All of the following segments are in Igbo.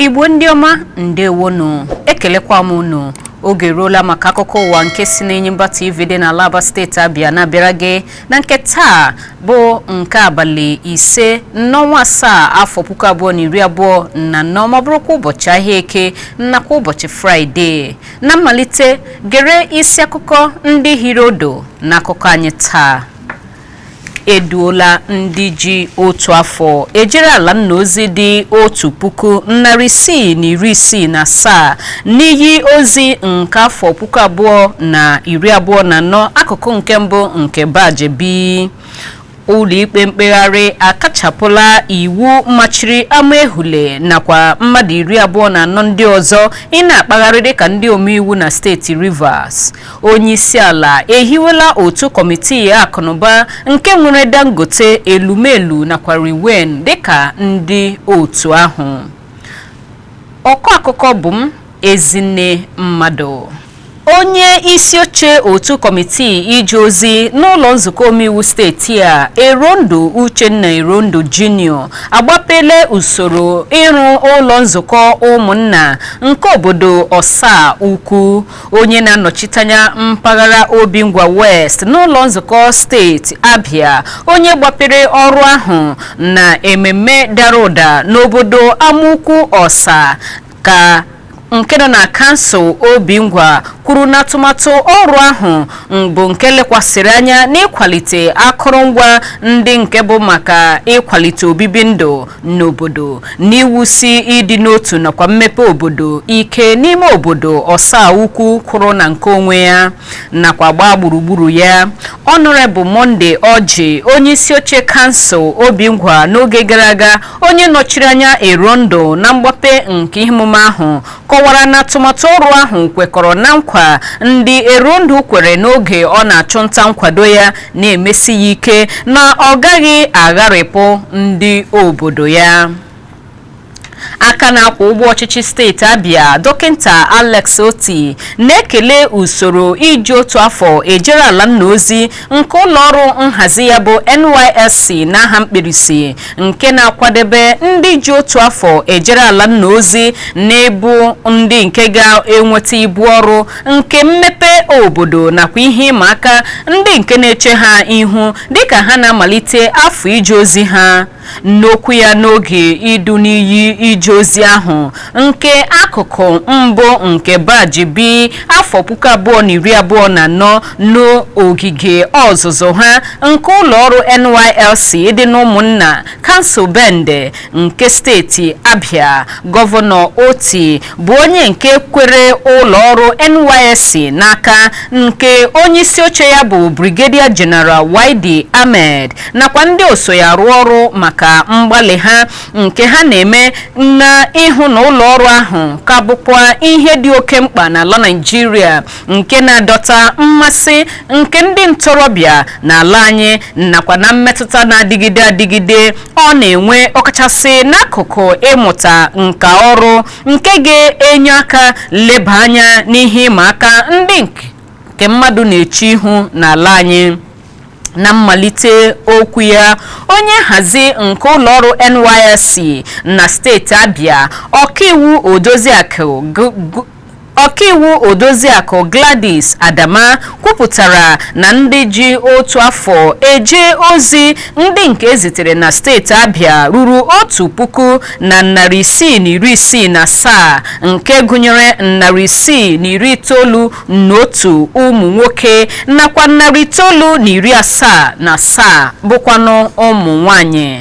Igbo ndị ọma, ndewonu, ekelekwa m unu. Oge eruola maka akụkọ ụwa nke si n'Enyimba TV dị n'ala Aba, steeti Abịa, na-abịara gị na nke taa bụ nke abalị 5 n'ọnwa 7 afọ 2024, ma bụrụkwa ụbọchị ahịa Eke nakwa ụbọchị Fraịde. Na mmalite, gere isi akụkọ ndị hiri odo n'akụkọ anyị taa. Eduola ndị ji otu afọ ejere ala nna ozi dị 1,667 n'iyi ozi nke afọ 2024, akụkụ nke mbụ nke baji B. Ụlọikpe mkpegharị akachapụla iwu machiri Amaewhule nakwa mmadụ 24 ndị ọzọ ị na-akpagharị dịka ndị omeiwu na steeti Rivers. Onye isi ala ehiwela otu kọmitii akụnụba nke nwere Dangote, Elumelu nakwa Rewane dịka ndị otu ahụ. Ọkọ akụkọ bụ m, Ezinne Mmadụ. Onye isi oche otu kọmitii ije ozi n'ụlọ nzukọ omeiwu steeti a, Erondu Uchenna Erondu Junior, agbapele usoro ịrụ ụlọ nzukọ ụmụnna nke obodo Ọsa Ukwu. Onye na-anọchite anya mpaghara Obingwa West n'ụlọ nzukọ steeti Abia, onye gbapere ọrụ ahụ na ememme dara ụda n'obodo Amukwu Ọsa ka nke nọ na kansụl Obingwa, kwuru na atụmatụ ọrụ ahụ bụ nke lekwasịrị anya n'ịkwalite akụrụngwa ndị nke bụ maka ịkwalite obibi ndụ n'obodo, n'iwusi ịdị n'otu nakwa mmepe obodo ike n'ime obodo Ọsa Ukwu kwụrụ na nke onwe ya nakwa gbaa gburugburu ya. Honorable Monday Ọjị, onye isi oche kansụl Obingwa n'oge gara aga, onye nọchiri anya Erondo na mgbape nke ihe omume ahụ, kọwara na atụmatụ ọrụ ahụ kwekọrọ na nkwa ndị Erondu kwere n'oge ọ na-achụ nta nkwado ya, na-emesi ya ike na ọ gaghị agharịpụ ndị obodo ya. Aka na-akwụ ụgbọ ọchịchị steeti Abia, Dọkịta Alex Oti, na-ekele usoro iji otu afọ ejere ala nna ozi nke ụlọọrụ nhazi ya bụ NYSC n'aha mkpirisi, nke na-akwadebe ndị ji otu afọ ejere ala nna ozi n'ịbụ ndị nke ga-enweta ibu ọrụ nke mmepe obodo nakwa ihe ịma aka ndị nke na-eche ha ihu dịka ha na-amalite afọ ije ozi ha. N'okwu ya n'oge idu n'iyi ije ozi ahụ nke akụkụ mbụ nke baji B afọ 2024 n'ogige ọzụzụ ha nke ụlọ ọrụ NYLC dị n'Ụmụnna, kansụl Bende nke steeti Abia, Gọvanọ Oti bụ onye nke kwere ụlọ ọrụ NYSC n'aka nke onye isi oche ya bụ Brigadier General YD Ahmed nakwa ndị oso ya arụ ọrụ maka mgbalị ha nke ha na-eme na ịhụ na ụlọ ọrụ ahụ ka bụkwa ihe dị oke mkpa n'ala Naịjirịa, nke na-adọta mmasị nke ndị ntorobịa n'ala anyị nakwa na mmetụta na-adịgide adịgide ọ na-enwe, ọkachasị n'akụkụ ịmụta nka ọrụ nke ga-enye aka leba anya n'ihe ịma aka ndị nke mmadụ na-eche ihu n'ala anyị. Na mmalite okwu ya, onye nhazi nke ụlọọrụ NYSC na steeti Abia, ọkaiwu Odoziakụ Gladys Adama, kwupụtara na ndị ji otu afọ eje ozi ndị nke ezitere na steeti Abia ruru 1,667, nke gụnyere 691 ụmụ nwoke nakwa 977 bụkwanụ ụmụ nwanyị.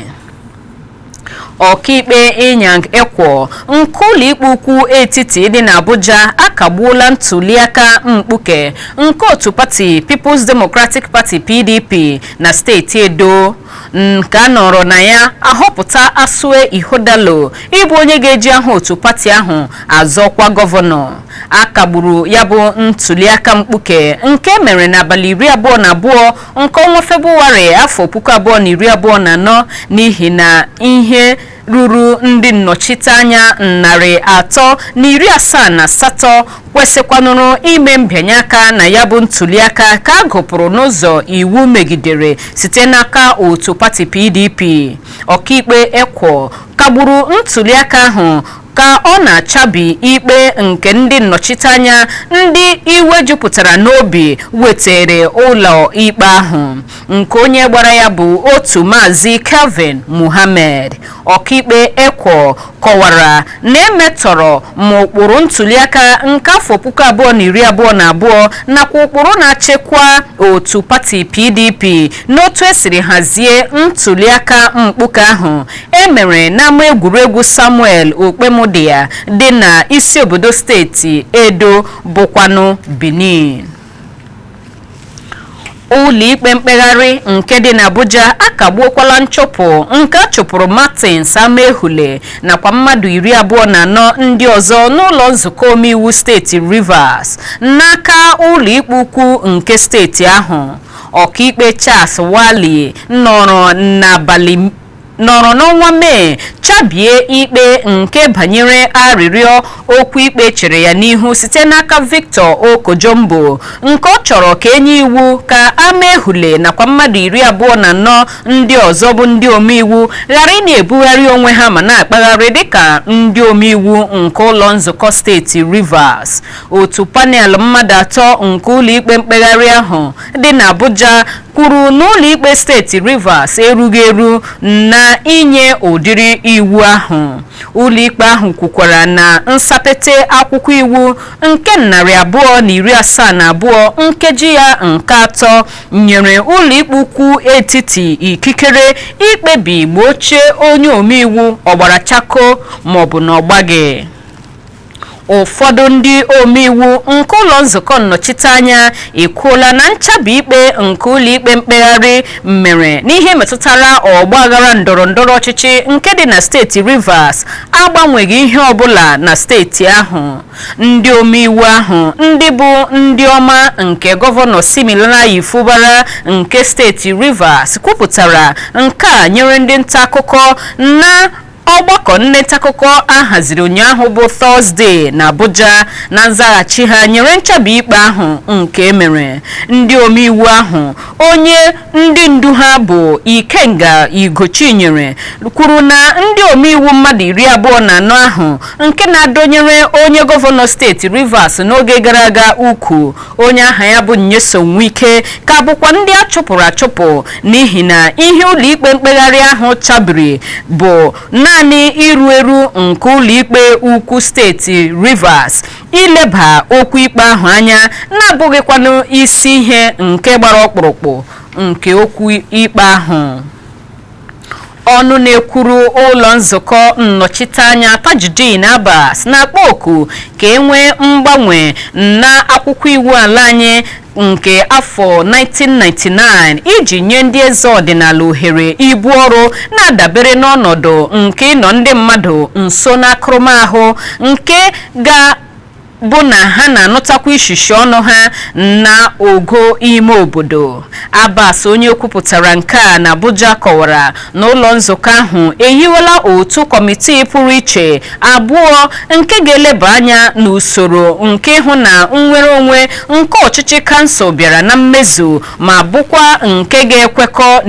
Ọkaikpe Inyang Ekwo nke ụlọikpe ukwu etiti dị n'Abuja akagbuola ntuliaka mkpuke nke otu pati People's Democratic Party, PDP, na steeti Edo, nke a nọrọ na ya ahọpụta Asue Ighodalo ịbụ onye ga-eji aha otu pati ahụ azọkwa gọvanọ. A kagburu ya bụ ntuliaka mkpuke nke mere n'abalị 22 nke ọnwa Febụwarị afọ 2024 n'ihi na ihe ruru ndị nnọchiteanya 378 kwesịkwanụrụ ime mbịanye aka na ya bụ ntuliaka ka a gụpụrụ n'ụzọ iwu megidere site n'aka otu pati PDP. Ọkaikpe Ekwo kagburu ntuliaka ahụ. Ka ọ na-achabi ikpe nke ndị nnọchiteanya ndị iwe jupụtara n'obi wetere ụlọ ikpe ahụ, nke onye gbara ya bụ otu Maazị Kelvin Muhammed, ọkaikpe Ekwo kọwara na emetọrọ ma ụkpụrụ ntuliaka nke afọ 2022 nakwa ụkpụrụ na-achịkwa otu pati PDP n'otu esiri hazie ntuliaka mkpuke ahụ emere n'ama egwuregwu Samuel Okpemudia dị na isi obodo steeti Edo, bụkwanụ Benin. Ụlọikpe mkpegharị nke dị n'Abuja akagbuokwala nchụpụ nke a chụpụrụ Martins Amaehule nakwa mmadụ 24 ndị ọzọ n'ụlọ nzukọ omeiwu steeti Rivers n'aka ụlọikpe ukwu nke steeti ahụ. Ọkaikpe Charles Wali nọrọ n'abalị nọrọ n'ọnwa Mee chabie ikpe nke banyere arịrịọ okwu ikpe chere ya n'ihu site n'aka Victor Okojombo, nke ọ chọrọ ka enye iwu ka Amaehule nakwa mmadụ 24 ndị ọzọ bụ ndị omeiwu ghara ị na-ebugharị onwe ha ma na-akpagharị dịka ndị omeiwu nke ụlọ nzukọ steeti Rivers. Otu panel mmadụ atọ nke ụlọikpe mkpegharị ahụ dị n'Abuja kwuru na ụlọikpe steeti Rivers erughị eru na inye ụdịrị iwu ahụ. Ụlọikpe ahụ kwukwara na nsapete akwụkwọ iwu nke 272 nkeji ya nke atọ nyere ụlọikpe ukwu etiti ikikere ikpebi ma oche onye omeiwu ọgbara chako maọbụ na ọgbaghị. Ụfọdụ ndị omeiwu nke ụlọ nzukọ nnọchiteanya ekwuola na nchabi ikpe nke ụlọikpe mkpegharị mere n'ihe metụtara ọgbaghara ndọrọ ndọrọ ọchịchị nke dị na steeti Rivers agbanweghị ihe ọbụla na steeti ahụ. Ndị omeiwu ahụ, ndị bụ ndị ọma nke gọvanọ Siminalayi Fubara nke steeti Rivers, kwupụtara nke a nyere ndị nta akụkọ na ọgbakọ nleta akụkọ a haziri ụnyaahụ bụ Tọzdee na Abuja. Na nzaghachi ha nyere nchabi ikpe ahụ nke emere, ndị omeiwu ahụ, onye ndị ndu ha bụ Ikenga Ugochinyere, kwuru na ndị omeiwu mmadụ 24 ahụ nke na-adọnyere onye gọvanọ steeti Rivers n'oge gara aga ukwu, onye aha ya bụ Nyesom Wike, ka bụkwa ndị a chụpụrụ achụpụ, n'ihi na ihe ụlọikpe mkpegharị ahụ chabiri bụ naanị iru eru nke ụlọikpe ukwu steeti Rivers ileba okwu ikpe ahụ anya, na-abụghịkwanụ isi ihe nke gbara ọkpụrụkpụ nke okwu ikpe ahụ. Ọnụ na-ekwuru ụlọ nzukọ nnọchiteanya, Tajudeen Abbas, na-akpọ oku ka e nwee mgbanwe na akwụkwọ iwu ala anyị nke afọ 1999 iji nye ndị eze ọdịnala ohere ibu ọrụ na-adabere n'ọnọdụ nke ịnọ ndị mmadụ nso n'akụrụmahụ, nke ga bụ na ha na-anụtakwa ishishi ọnụ ha na ogo ime obodo. Abbas, onye kwupụtara nke a na Abuja, kọwara na ụlọ nzukọ ahụ ehiwela otu kọmitii pụrụ iche abụọ nke ga-eleba anya n'usoro nke ịhụ na nnwere onwe nke ọchịchị kansụl bịara na mmezu ma bụkwa nke ga-ekwekọ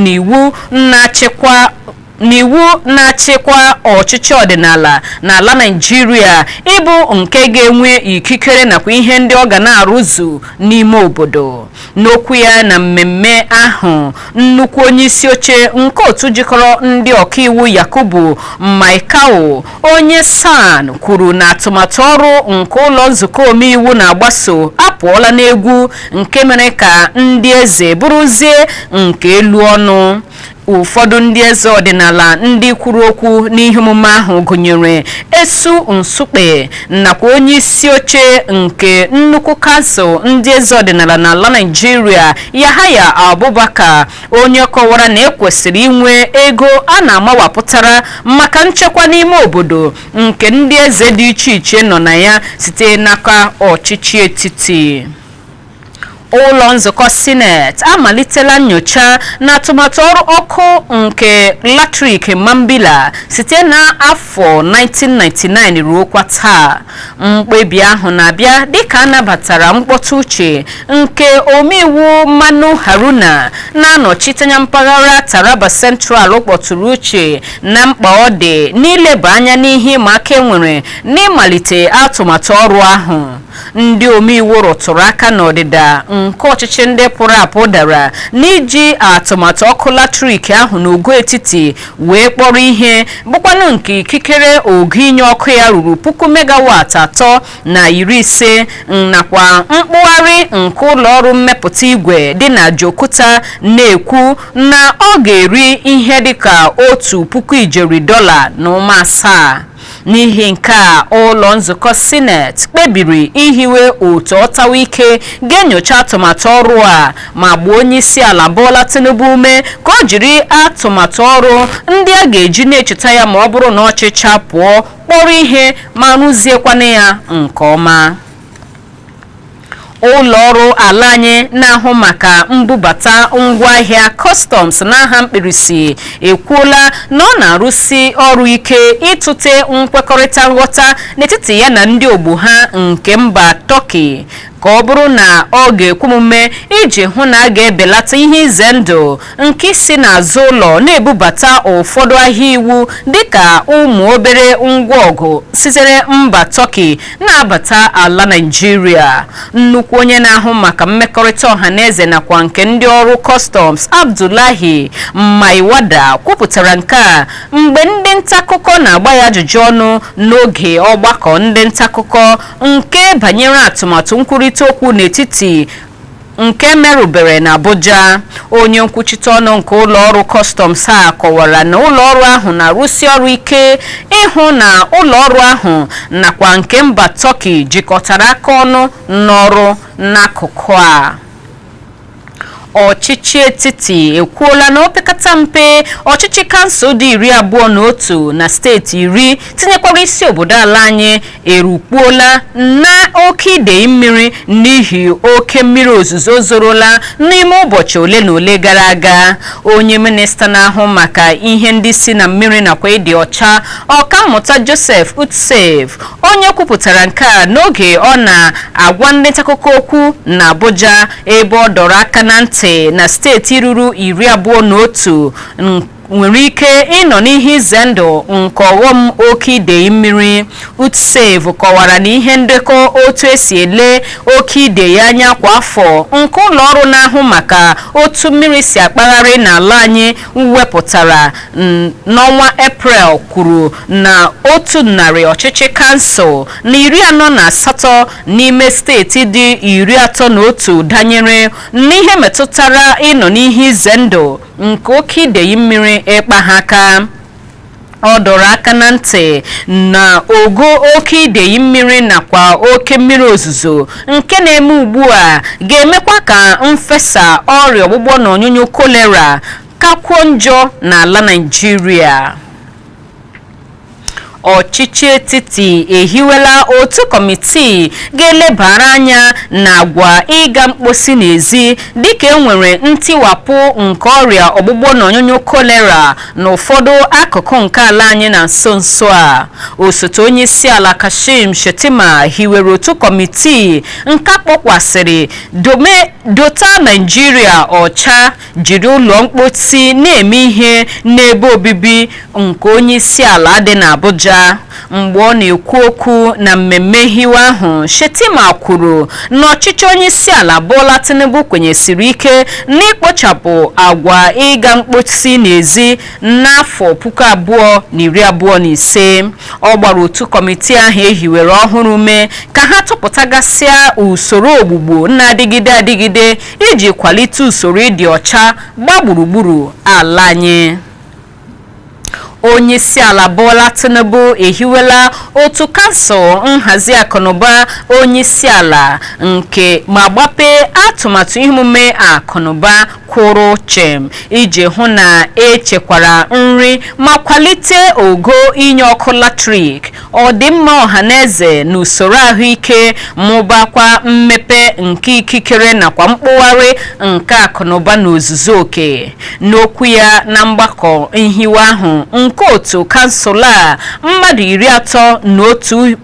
n'iwu na-achịkwa ọchịchị ọdịnala n'ala Naịjirịa, ịbụ nke ga-enwe ikikere nakwa ihe ndị ọ ga na-arụzu n'ime obodo. N'okwu ya na mmemme ahụ, nnukwu onye isi oche nke otu jikọrọ ndị ọkaiwu, Yakubu Maikao onye SAN, kwuru na atụmatụ ọrụ nke ụlọ nzukọ omeiwu na-agbaso apụọla n'egwu, nke mere ka ndị eze bụrụzie nke elu ọnụ. Ụfọdụ ndị eze ọdịnala ndị kwuru okwu n'ihe omume ahụ gụnyere Esu Nsukpe nakwa onye isi oche nke nnukwu kansụl ndị eze ọdịnala n'ala Naịjirịa, Yahaya Abubakar, onye kọwara na ekwesịrị inwe ego a na-amawapụtara maka nchekwa n'ime obodo nke ndị eze dị iche iche nọ na ya site n'aka ọchịchị etiti. Ụlọ nzukọ Sineti amalitela nyocha na atụmatụ ọrụ ọkụ nke latrik Mambila site na afọ 1999 ruo kwa taa. Mkpebi ahụ na-abịa dịka a nabatara mkpọtụ uche nke omeiwu Manu Haruna na-anọchite anya mpaghara Taraba Central kpọtụrụ uche na mkpa ọ dị n'ileba anya n'ihe ịma aka enwere n'ịmalite atụmatụ ọrụ ahụ. Ndị omeiwu rụtụrụ aka n'ọdịda nke ọchịchị ndị pụrụ apụ dara n'iji atụmatụ ọkụ latrik ahụ n'ogo etiti wee kpọrọ ihe, bụkwanụ nke ikikere ogo inye ọkụ ya ruru 350 megawatt nakwa mkpụgharị nke ụlọ ọrụ mmepụta igwe dị na Ajaokuta, na-ekwu na ọ ga-eri ihe dịka $1.7 ijeri. N'ihi nke a, ụlọ nzukọ Sineti kpebiri ihiwe otu ọtawa ike ga-enyocha atụmatụ ọrụ a ma gbuo onye isi ala Bola Tinubu ume ka o jiri atụmatụ ọrụ ndị a ga-eji na-echeta ya ma ọ bụrụ na ọchịcha pụọ kpọrọ ihe ma rụziekwana ya nke ọma. Ụlọ ọrụ ala anyị na-ahụ maka mbubata ngwaahịa, Customs n'aha mkpirisi, ekwuola na ọ na-arụsi ọrụ ike ịtụte nkwekọrịta nghọta n'etiti ya na ndị ogbo ha nke mba Turkey, ka ọ bụrụ na ọ ga-ekwe omume, iji hụ na a ga-ebelata ihe ize ndụ nke isi n'azụ ụlọ na-ebubata ụfọdụ ahịa iwu, dịka ụmụ obere ngwa ọgụ sitere mba Turkey na-abata ala Naịjirịa. Nnukwu onye na-ahụ maka mmekọrịta ọha na eze nakwa nke ndị ọrụ Customs, Abdullahi Maiwada, kwupụtara nke a mgbe ndị ntaakụkọ na-agba ya ajụjụ ọnụ n'oge ọgbakọ ndị ntaakụkọ nke banyere atụmatụ nkwurịta okwu n'etiti nke merụbere na Abuja. Onye nkwuchite ọnụ nke ụlọ ọrụ Customs a kọwara na ụlọ ọrụ ahụ na-arụsi ọrụ ike ịhụ na ụlọ ọrụ ahụ nakwa nke mba Turkey jikọtara aka ọnụ n'ọrụ n'akụkụ a. Ọchịchị etiti ekwuola na opekata mpe ọchịchị kansụl dị 21 na steeti 10, tinyekwara isi obodo ala anyị, erukpuola na oke idei mmiri n'ihi oke mmiri ozuzo zorola n'ime ụbọchị ole na ole gara aga. Onye minista na-ahụ maka ihe ndị si na mmiri nakwa ịdị ọcha, Ọkammụta Joseph Utsev, onye kwupụtara nke a n'oge ọ na-agwa ndị ntaakụkọ okwu na Abuja, ebe ọ dọrọ aka na ntị na steeti ruru 21 nwere ike ịnọ n'ihe ize ndụ nke ọghọm oke idei mmiri. Utsev kọwara na ihe ndekọ otu esi ele oke idei anya kwa afọ nke ụlọ ọrụ na-ahụ maka otu mmiri si akpagharị n'ala anyị wepụtara n'ọnwa Eprel kwuru na 100 ọchịchị kansụl na 48 n'ime steeti dị 31 danyere n'ihe metụtara ịnọ n'ihe ize ndụ nke oke idei mmiri ịkpa ha aka. Ọ dọrọ aka na ntị na ogo oke idei mmiri nakwa oke mmiri ozuzo nke na-eme ugbu a ga-emekwa ka mfesa ọrịa ọgbụgbọ na ọnyụnyụ kolera kakwuo njọ n'ala Naịjirịa. Ọchịchị etiti ehiwela otu kọmitii ga-elebara anya na agwa ịga mkposi n'ezi, dịka e nwere ntiwapụ nke ọrịa ọgbụgbọ na ọnyụnyụ kolera n'ụfọdụ akụkụ nke ala anyị na nso nso a. Osote onye isi ala Kashim Shettima hiwere otu kọmitii nke akpọkwasịrị "Dota Naijiria Ọcha, Jiri Ụlọ Mkposi Na-eme Ihe N'ebe Obibi" nke onye isi ala dị n'Abuja. Mgbe ọ na-ekwu okwu na mmemme hiwe ahụ, Shettima kwuru na ọchịchị onye isi ala Bola Tinubu kwenyesiri ike n'ikpochapụ agwa ịga mkposi n'ezi n'afọ 2025. Ọ gbara otu kọmitii ahụ ehiwere ọhụrụ ume ka ha tụpụtagasịa usoro ogbugbo na-adịgide adịgide iji kwalite usoro ịdị ọcha gba gburugburu ala anyị. Onyeisiala Bola Tinubu ehiwela otu kansụl nhazi akụnụba onyeisiala nke ma gbapee atụmatụ ihe omume akụnụba kwụrụ chịm iji hụ na echekwara nri ma kwalite ogo inye ọkụ latrik, ọdịmma ọhaneze na usoro ahụike, mụbakwa mmepe nke ikikere nakwa mkpụgharị nke akụnụba n'ozuzu oke. N'okwu ya na mgbakọ nhiwe ahụ nke otu kansụl a mmadụ 31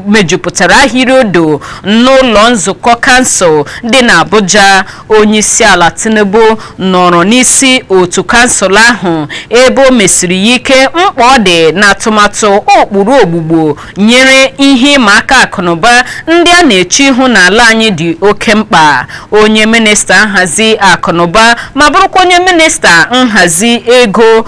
mejupụtara ahịrị odo n'ụlọ nzukọ kansụl dị n'Abuja, onyeisiala Tinubu nọrọ n'isi otu kansụl ahụ ebe o mesiri ya ike mkpa ọ dị na atụmatụ ụkpụrụ ogbugbo nyere ihe ịma aka akụnụba ndị a na-eche ihu n'ala anyị dị oke mkpa. Onye minista nhazi akụnụba ma bụrụkwa onye minista nhazi ego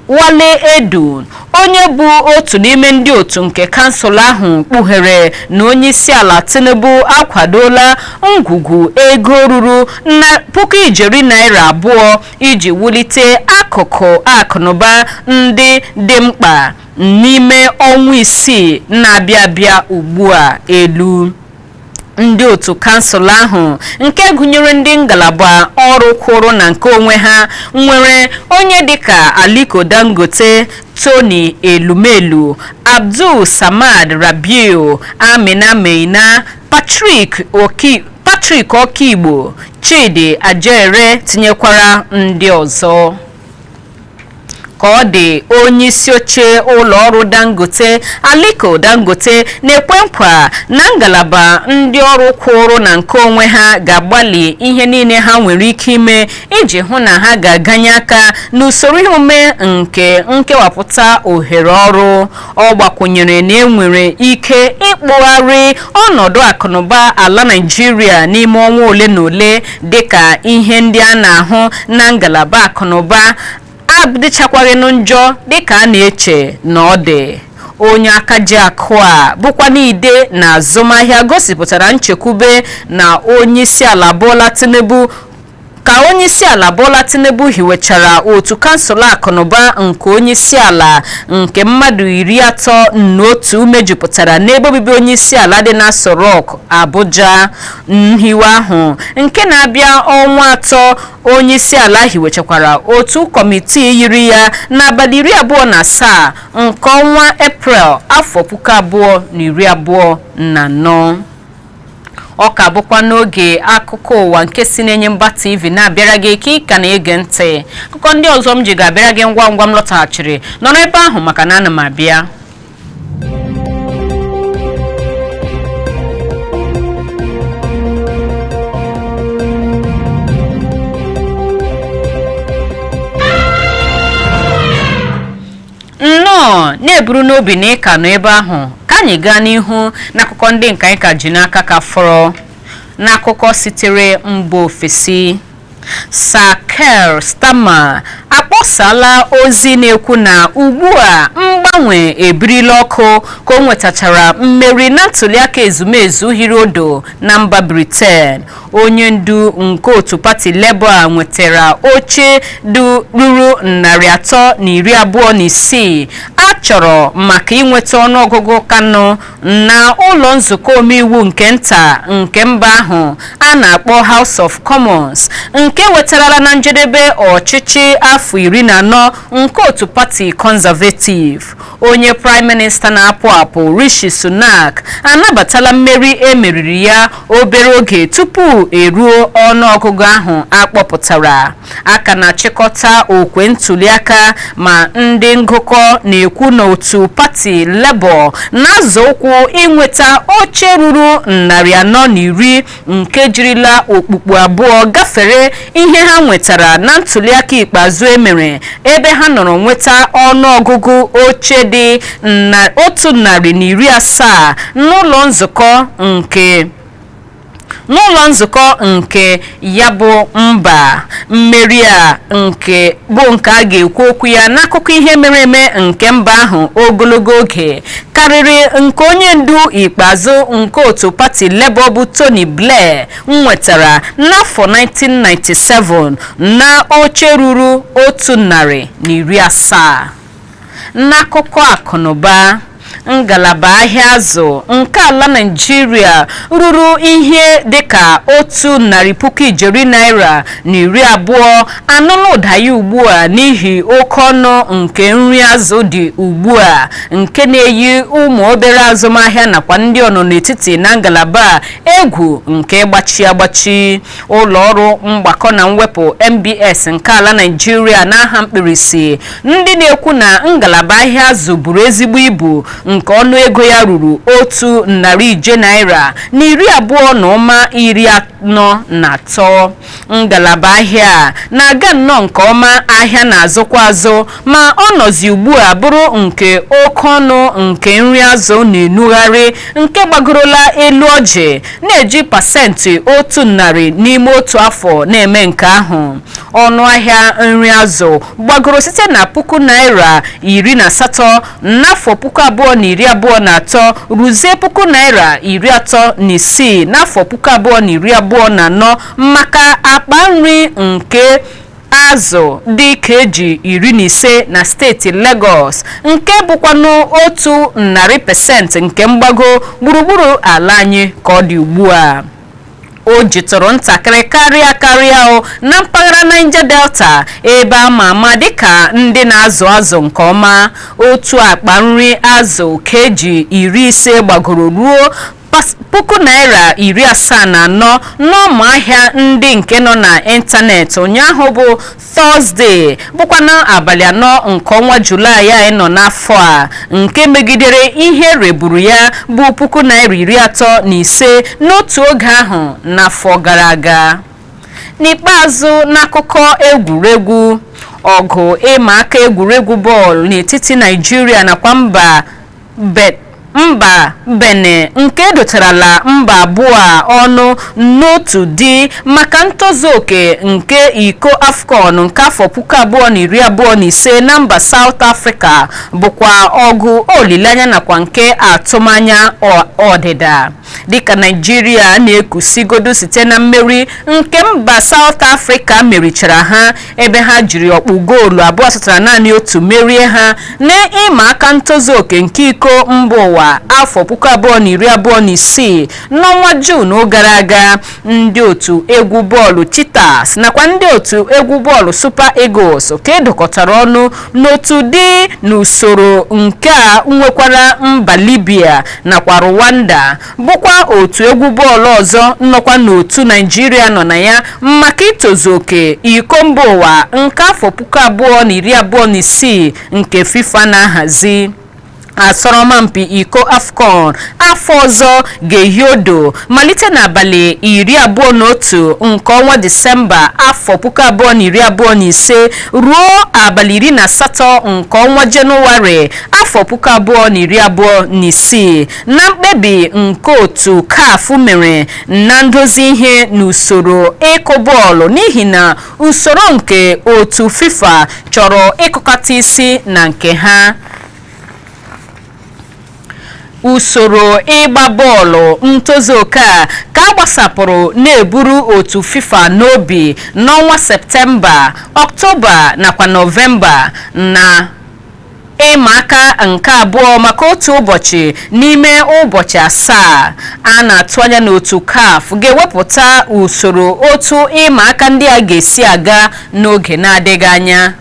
Wale Edun, onye bụ otu n'ime ndị otu nke kansụl ahụ, kpughere na onyeisiala Tinubu akwadola ngwugwu ego ruru na 2,000 ijeri naira iji wulite akụkụ akụnụba ndị dị mkpa n'ime ọnwa 6 na-abịa abịa ugbu a elu. Ndị otu kansụl ahụ nke gụnyere ndị ngalaba ọrụ kwụrụ na nke onwe ha nwere onye dịka Aliko Dangote, Tony Elumelu, Abdul Samad Rabiu, Amina Meina, Patrick Okigbo, Chidi Ajere tinyekwara ndị ọzọ. Ka ọ dị, onye isi oche ụlọ ọrụ Dangote, Aliko Dangote, na-ekwe nkwa na ngalaba ndị ọrụ kwụrụ na nke onwe ha ga-agbalị ihe niile ha nwere ike ime iji hụ na ha ga-aganye aka n'usoro ihe omume nke nkewapụta ohere ọrụ. Ọ gbakwụnyere na enwere ike ịkpụgharị ọnọdụ akụnụba ala Naịjirịa n'ime ọnwa ole na ole dịka ihe ndị a na-ahụ na ngalaba akụnụba adịchakwaghịnụ njọ dịka a na-eche na ọ dị. Onye aka ji akụ a bụkwa n'ide na azụmahịa gosipụtara nchekwube na onyeisiala Bola Tinubu ka onyeisiala Bola Tinubu hiwechara otu kansụl akụnụba nke onyeisiala nke mmadụ 31 mejupụtara n'ebe obibi onyeisiala dị na Aso Rock, Abuja. Nhiwe ahụ nke na-abịa ọnwa 3 onyeisiala hiwechakwara otu kọmitii yiri ya n'abalị 27 nke ọnwa Eprel afọ 2024. Ọ ka bụkwa n'oge akụkọ ụwa nke si n'enye mba TV na-abịara gị ka ị ka na-ege ntị. Akụkọ ndị ọzọ m ji ga-abịara gị ngwa ngwa m lọtaghachiri. Nọrọ ebe ahụ maka na ana m abịa. Nnọọ na-eburu n'obi na ịka nọ ebe ahụ ka anyị gaa n'ihu n'akụkọ ndị nke anyị ka ji n'aka ka fọrọ. N'akụkọ sitere mba ofesi, Sir Keir Starmer akpọsala ozi na-ekwu na ugbu a mgbanwe ebirila ọkụ ka o nwetachara mmeri na ntuliaka ezumezu hiri odo na mba Britain. Onye ndu nke otu pati Labour a nwetara oche ruru 326 a chọrọ maka inweta ọnụọgụgụ kanụ na ụlọ nzukọ omeiwu nke nta nke mba ahụ a na-akpọ House of Commons, nke wetarala na njedebe ọchịchị afọ 14 nke otu pati Conservative. Onye prime minista na-apụ apụ Rishi Sunak anabatala mmeri emeriri ya obere oge tupu eruo ọnụọgụgụ ahụ akpọpụtara. Aka na-achịkọta okwe ntuliaka ma ndị ngụkọ na-ekwu n'otu pati Labour na-azọ ụkwụ inweta oche ruru 410, nke jirila okpukpu abụọ gafere ihe ha nwetara na ntuliaka ikpeazụ emere, ebe ha nọrọ nweta ọnụọgụgụ oche dị 170 n'ụlọ nzukọ nke ya bụ mba. Mmeri a nke bụ nke a ga-ekwu okwu ya n'akụkọ ihe mere eme nke mba ahụ ogologo oge karịrị nke onye ndu ikpeazụ nke otu pati Labour bụ Tony Blair nwetara n'afọ 1997 na oche ruru 170. N'akụkọ akụnụba, ngalaba ahịa azụ nke ala Naịjirịa ruru ihe dịka 100,000 ijeri naira na 20 anụla ụda ya ugbu a n'ihi oke ọnụ nke nri azụ dị ugbu a, nke na-eyi ụmụ obere azụmahịa nakwa ndị ọnọ n'etiti na ngalaba egwu nke gbachi agbachi. Ụlọ ọrụ mgbakọ na mwepụ MBS nke ala Naịjirịa n'aha mkpirisi, ndị na-ekwu na ngalaba ahịa azụ buru ezigbo ibu nke ọnụ ego ya ruru 100 ije naira na 20.43. Ngalaba ahịa na-aga nnọọ nke ọma, ahịa na-azụkwa azụ, ma ọ nọzi ugbu a bụrụ nke oke ọnụ nke nri azụ na-enugharị nke gbagorola elu ọjị, na-eji 100% n'ime otu afọ na-eme nke ahụ. Ọnụ ahịa nri azụ gbagoro site na ₦18,000 n'afọ 2023 ruzie ₦36,000 n'afọ 2024 maka akpa nri nke azụ dị keji 15 na steeti Lagos, nke bụkwanụ 100% nke mgbago gburugburu ala anyị ka ọ dị ugbu a. O jitụrụ ntakịrị karịa karịa o na mpaghara Niger Delta, ebe ama ama dịka ndị na-azụ azụ nke ọma. Otu akpa nri azụ keji 50 gbagoro ruo ₦74,000 n'ọma ahịa ndị nke nọ na ịntanetị ụnyaahụ bụ Tọzdee, bụkwana abalị 4 nke ọnwa Julaị anyị nọ n'afọ a, nke megidere ihe reburu ya bụ ₦35,000 n'otu oge ahụ n'afọ gara aga. N'ikpeazụ, n'akụkọ egwuregwu, ọgụ ịma aka egwuregwu bọọlụ n'etiti Naịjirịa nakwa mba Benin nke edotarala mba abụọ a ọnụ n'otu dị maka ntozu oke nke iko AFCON nke afọ 2025 na mba South Africa, bụkwa ọgụ olileanya nakwa nke atụmanya ọdịda, dịka Naịjirịa na-ekusigodo site na mmeri nke mba South Africa merichara ha, ebe ha jiri ọkpụ goolu 2 asatara naanị 1 merie ha n'ịma aka ntozu oke nke iko mba ụwa afọ 2026 n'ọnwa Juun gara aga. Ndị otu egwu bọọlụ Cheetahs nakwa ndị otu egwu bọọlụ Super Eagles ka edokọtara ọnụ n'otu dị n'usoro nke a nwekwara mba Libya nakwa Rwanda, bụkwa otu egwu bọọlụ ọzọ nnọkwa n'otu Naịjirịa nọ na ya maka itozu oke iko mba ụwa nke afọ 2026 nke FIFA na-ahazi. Asọrọmpi iko AFCON afọ ọzọ ga-ehi odo malite n'abalị 21 nke ọnwa Disemba afọ 2025 ruo abalị 18 nke ọnwa Jenụwarị afọ 2026, na mkpebi nke otu CAF mere na ndozi ihe n'usoro ịkụ bọọlụ, n'ihi na usoro nke otu FIFA chọrọ ịkụkọta isi na nke ha. Usoro ịgba bọọlụ ntozu oke a ka a gbasapụrụ na-eburu otu FIFA n'obi n'ọnwa Septemba, Ọktoba nakwa Nọvemba na ịma aka nke abụọ maka otu ụbọchị n'ime ụbọchị 7. A na-atụ anya n'otu CAF ga-ewepụta usoro otu ịma aka ndị a ga-esi aga n'oge na-adịghị anya.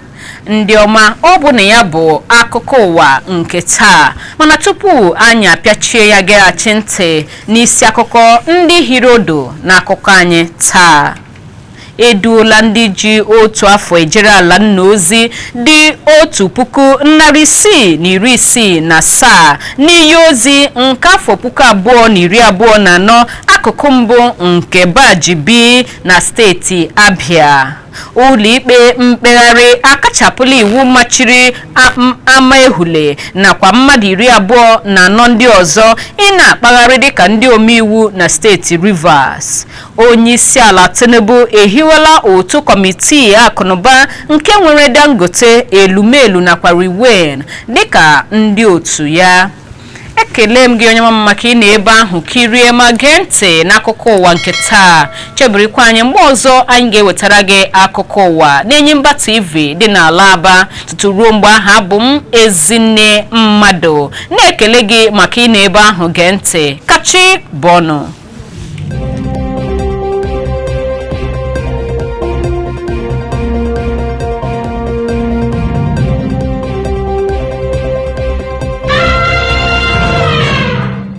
Ndị ọma, ọ bụ na ya bụ akụkọ ụwa nke taa, mana tupu anyị apịachie ya, geghachi ntị n'isi akụkọ ndị hiri odo n'akụkọ anyị taa. Eduola ndị ji otu afọ ejere ala nna ozi dị 1,667 n'iyi ozi nke afọ 2024 akụkụ mbụ nke baji B na steeti Abia. Ụlọikpe mkpegharị akachapụla iwu machiri ama ehule nakwa mmadụ 24 ndị ọzọ ị na-akpagharị dịka ndị omeiwu na steeti Rivers. Onye isi ala Tinubu ehiwela otu kọmitii akụnụba nke nwere Dangote, Elumelu nakwa Rewen dịka ndị otu ya. Ekele m gị, onye mama, maka ị na ebe ahụ kirie ma gee ntị n'akụkọ ụwa nke taa. Chebirikwa anyị mgbe ọzọ anyị ga-ewetara gị akụkọ ụwa n'Enyimba TV dị n'ala Aba. Tutu ruo mgbe ahụ, abụ m Ezinne Mmadụ na-ekele gị maka ị na ebe ahụ gee ntị. Kachi bọnụ.